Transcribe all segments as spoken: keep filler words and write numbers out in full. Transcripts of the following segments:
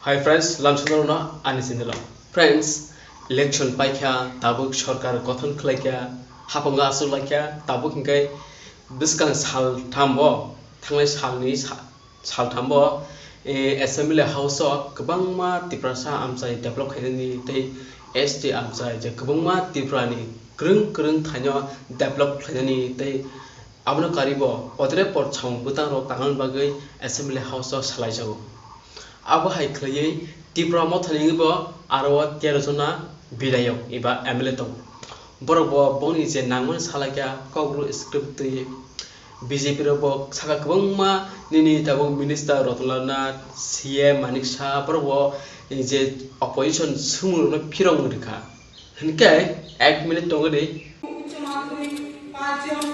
Hi friends, lamsonarokno ani channel o. Friends, election paikha, tabuk sorkar gothon khlaikha, haphango achuk laikha, tabuk hinkhe bwskang salthambo, thangnai salni sa-, salthambo, eh, Assembly House o kwbangma Tiprasa amchai develop khainani tei S T amchai je kwbangma Tiprani kwrwng kwrwng thaino develop khlainani tei abono karibo odre por samung bwtangrok tangna bagwi Assembly House o salaijago. Abo hai khwlaiwi Tipra Mothani wngwi bo aro o tero jona bidayok eba M L A tongo. Borok bo bongni je nangmani salaikha kok rw script twi B J P rok bo saka kwbangma nini tabuk minister Ratan Lal Nath, C M Manik Saha borok bo je opposition swngmung rokno phirok wng rwkha. Hinkhe ek minute tongo di. উচ্চ মাধ্যমিক পাঁচজন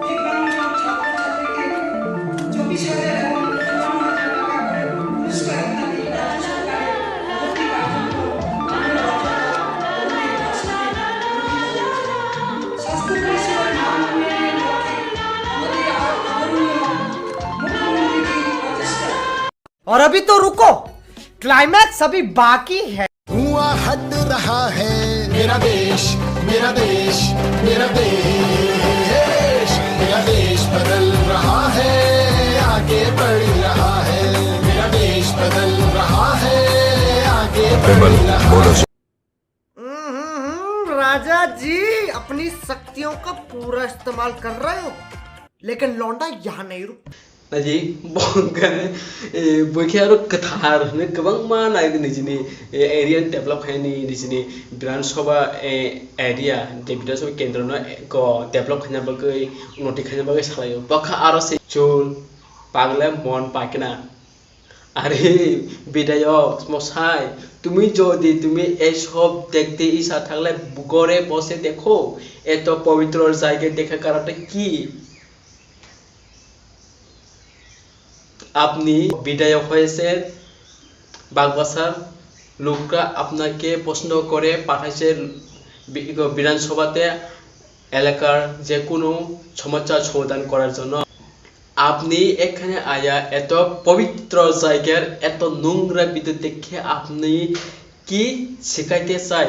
দিব্যাঙ্গজন ছাত্রছাত্রীকে চব্বিশ হাজার এবং চুয়ান্ন হাজার টাকা করে পুরস্কার ইত্যাদি রাজ্য সরকারের মৌখিক আহ্বান স্বাস্থ্য পরিষেবার মান উন্নয়নের লক্ষ্যে আমাদের আদরণীয় মুখ্যমন্ত্রীজির প্রচেষ্টা। और अभी तो रुको, क्लाइमैक्स अभी बाकी है। धुआं हट रहा है। मेरा देश, मेरा देश, मेरा देश, मेरा देश बदल रहा है, आगे बढ़ रहा है। मेरा देश बदल रहा है, आगे बढ़ रहा है। हम्म, राजा जी, अपनी शक्तियों का पूरा इस्तेमाल कर रहे हो, लेकिन लौंडा यहाँ नहीं रुक। Naji, bo hwnkhe, eh, bo khe aro kwthar hwnwi kwbangma nai nijini, eh, area develop khainani nijini Bidhan Sabha, eh, area, je Bidhan Sabha kendro no, eh, go develop khaina bagwi, unnoti khaina bagwi salaio. Bo kha aro se chul, pagle mon paikna. আরে বিধায়ক মশাই, তুমি যদি তুমি এইসব দেখতে ইচ্ছা থাকলে ঘরে বসে দেখো, এত পবিত্র জায়গা দেখা কারণটা কি? আপনি বিধায়ক হয়েছেন, বাগবাসার লোকরা আপনাকে পছন্দ করে পাঠাইছে বি-, বিধানসভাতে এলাকার যে কোনো সমস্যার সমাধান করার জন্য। আপনি এখানে আয়া এত পবিত্র জায়গার এত নোংরা ভিতর দেখে আপনি কি শিখাইতে চাই?